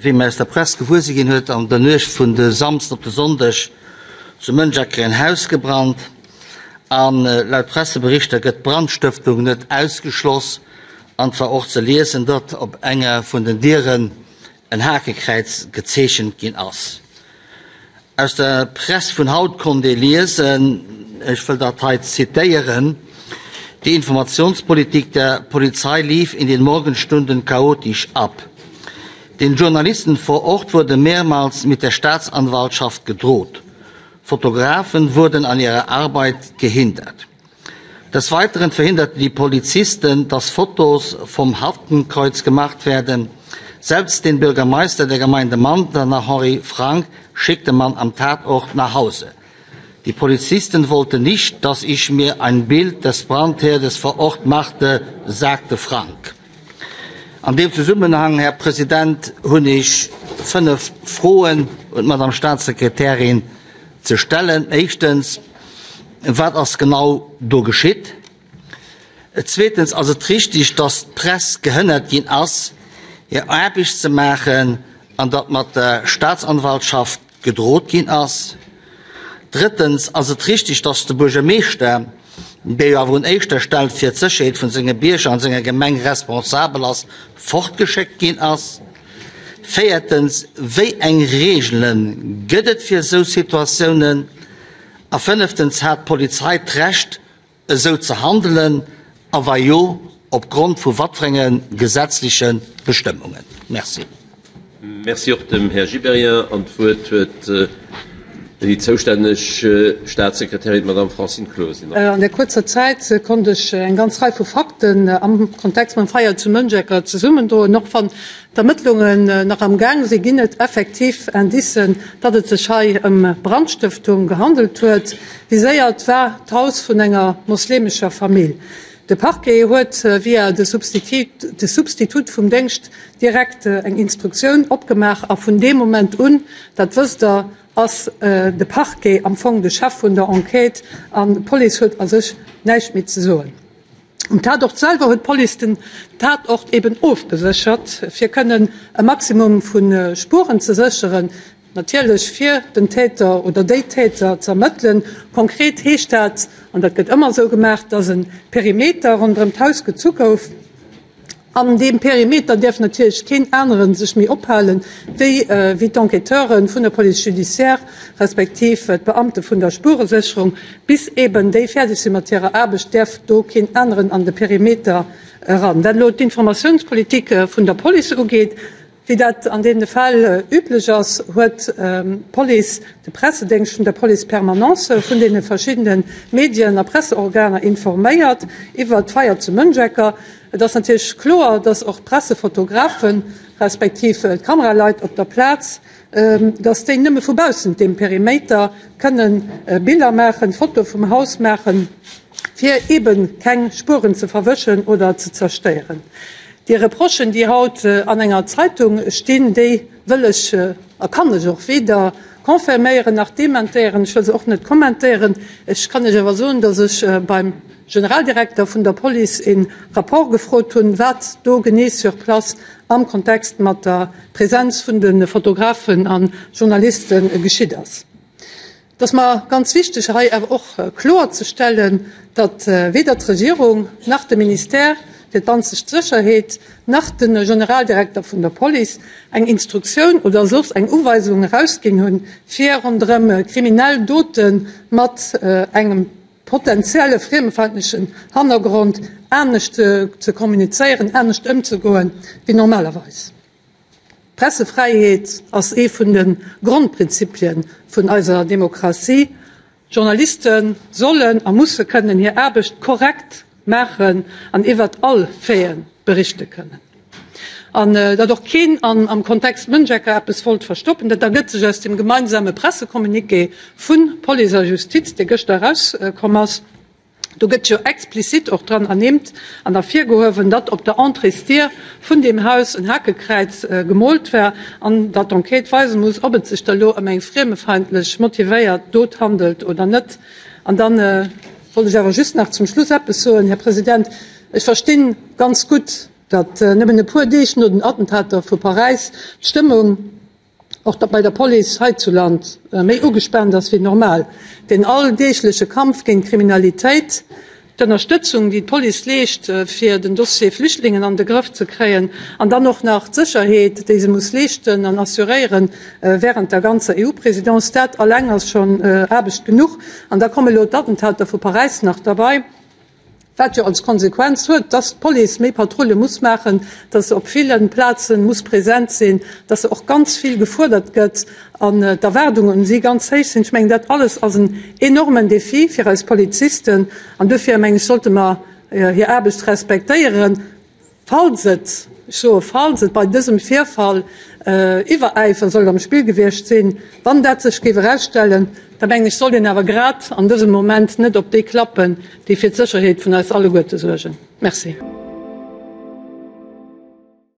Wéi mir aus der Press gewuer si ginn, huet an der Nuecht vun de Samsden op de Sonndeg zu Mënschecker en Haus gebrannt. An laut Presseberichter gëtt Brandstëftung net ausgeschloss. An et war och ze liesen, datt op enger vun den Dieren en Hakekräiz gezeechent ginn ass. Aus der Press vun haut konnt ee liesen, ech wëll dat hei zitéieren, Die Informationspolitik der Polizei lief in den Morgenstunden chaotisch ab. Den Journalisten vor Ort wurde mehrmals mit der Staatsanwaltschaft gedroht. Fotografen wurden an ihrer Arbeit gehindert. Des Weiteren verhinderten die Polizisten, dass Fotos vom Haftenkreuz gemacht werden. Selbst den Bürgermeister der Gemeinde Manternach, Henri Frank, schickte man am Tatort nach Hause. Die Polizisten wollten nicht, dass ich mir ein Bild des Brandherdes vor Ort machte, sagte Frank. An deem Zesummenhang, Här President, hunn ech fënnf Froen un d'Madame Statssekretärin ze stellen. Éischtens, Wat ass genau do geschitt? Zweetens, Ass et richtig, dass d'Press gehënnert ginn ass, hir Aarbecht ze maachen an datt mat der Staatsanwaltschaft gedrot ginn ass? Drëttens, Ass et richtig, dass de Buergermeeschter, dee jo awer un éischter Stell fir d'Sécherheet vun senge Bierger an senger Gemeng responsabel ass, fortgeschéckt ginn ass? Véiertens, Wéi eng Reegele gëtt et fir esou Situatiounen? A fënneftens, Hat d'Polizei d'Recht, esou ze handelen, a wa jo, op Grond vu watferenge gesetzleche Bestëmmungen? Merci. Merci och dem Här Gibéryen. An d'Wuert huet déi zoustänneg Statssekretärin, d'Madame Francine Closener. An där kuerzer Zäit konnt ech eng ganz Rei vu Fakten am Kontext mam Feier zu Mënschecker zesummendroen. Och wann d'Ermëttlungen nach am Gaang sinn, ginn et effektiv Indicen, datt et sech hei ëm Brandstëftung gehandelt huet. Viséiert war d'Haus vun enger moslemescher Famill. De Parquet huet via de Substitut vum Déngscht direkt eng Instruktioun opgemaach a vun deem Moment un, dat wësst Der, ass de Parquet am Fong de Chef vun der Enquête an d'Police huet a sech näischt méi ze soen. Um Tatort selwer huet d'Police den Tatort eben ofgeséchert, fir kënnen e Maximum vu Spueren ze sécheren, natierlech fir den Täter oder déi Täter z'ermëttelen. Konkret heescht dat, an dat gëtt ëmmer esou gemaach, datt e Perimeter ronderëm d'Haus gezu gouf. An deem Perimeter däerf natierlech keen anere sech méi ophalen, wéi wéi d'Enquêteure vun der Police judiciaire respektiv d'Beamte vun der Spueresécherung. Bis eeben déi fäerdeg si mat hirer Aarbecht, däerf do keen aneren an de Perimeter eran. Wat elo d'Informatiounspolitik vun der Police ugeet, Wéi dat an deene Fäll üblech ass, huet d'Police, de Pressedéngscht vun der Police Permanencë vun deene verschiddene Medien a Presseorganer informéiert iwwert d'Feier zu Mënschecker. Et ass natierlech kloer, dass och d'Pressefotografen, respektiv d'Kameraleit op der Plaz, dass déi nëmme vu baussent deem Perimeter kënne Biller maachen, Fotoe vum Haus maachen, fir eebe keng Spueren ze verwëschen oder ze zerstéieren. Déi Reprochen, déi haut an enger Zeitung stinn, déi wëll ech a kann ech och weder confirméieren nach dementéieren. Ech wëll se och net kommentéieren. Ech kann Iech awer soen, datt ech beim Generaldirekter vun der Police e Rapport gefrot hunn, wat do genee sur place am Kontext mat der Presenz vun de Fotografen a Journaliste geschitt ass. Et ass mer ganz wichteg, hei awer och kloerzestellen, datt weder d'Regierung nach de Ministère fir d'banzegt Sécherheet nach de Generaldirekter vun der Police eng Instruktioun oder soss eng Uweisung erausginn hunn, fir ronderëm kriminell Dote mat engem potenzielle friemefeindlechen Hannergrond anescht ze kommunizéieren, anescht ëmzegoen wéi normalerweis. D'Pressefräiheet ass ee vun de Grondprinzipie vun eiser Demokratie. Journaliste sollen a musse kënnen hir Aarbecht korrekt maachen an iwwert all Faiten berichte kënnen. An datt och keen am Kontext Mënschecker eppes wollt verstoppen, dat ergëtt sech aus dem gemeinsame Pressecommuniqué vu Police a Justiz, dee gëschter erauskomm ass. Do gëtt jo explizit och dran ernimmt an ervirgehuewen, datt op der Entréesdier vun deem Haus en Hakekräiz gemoolt war an datt d'Enquête weise muss, ob et sech da lo ëm eng friemefeindlech motivéiert Dot handelt oder net. An da wollt ech awer just nach zum Schluss eppes soen, Här President, Ech verstinn ganz gutt. Datt nëmmen e puer Deeg no den Attentater vu Paräis d'Stëmmung och bei der Police heizuland méi ugespaant ass wéi normal. Den alldeegleche Kampf géint d'Kriminalitéit, d'Ënnerstëtzung, déi d'Police leescht, fir den Dossier Flüchtlingen an de Grëff ze kréien, an dann och nach d'Sécherheet, déi se muss leeschten an assuréieren während der ganzer EU-Présidence, dat alleng ass schonn Aarbecht genuch. An da komme lo d'Attentater vu Paräis nach derbei. Wat jo als Konsequenz huet, dass d'Police méi Patrulle muss maachen, dass se op ville Plaze muss present sinn, dass se och ganz vill gefuerdert gëtt an d'Erwaardungen un si ganz héich sinn. Ech mengen, dat alles ass en enormen Défi fir eis Polizisten an duerfir, mengen ech, sollte mer hir Aarbecht respektéieren. Falls et, ech soe falls et bei dësem Virfall Iwweräifer sollt am Spill gewiescht sinn, wann dat sech géif erausstellen, da mengen ech, sollt een awer grad an dësem Moment net op déi klappen, déi fir d'Sécherheet vun eis alleguerte suergen. Merci.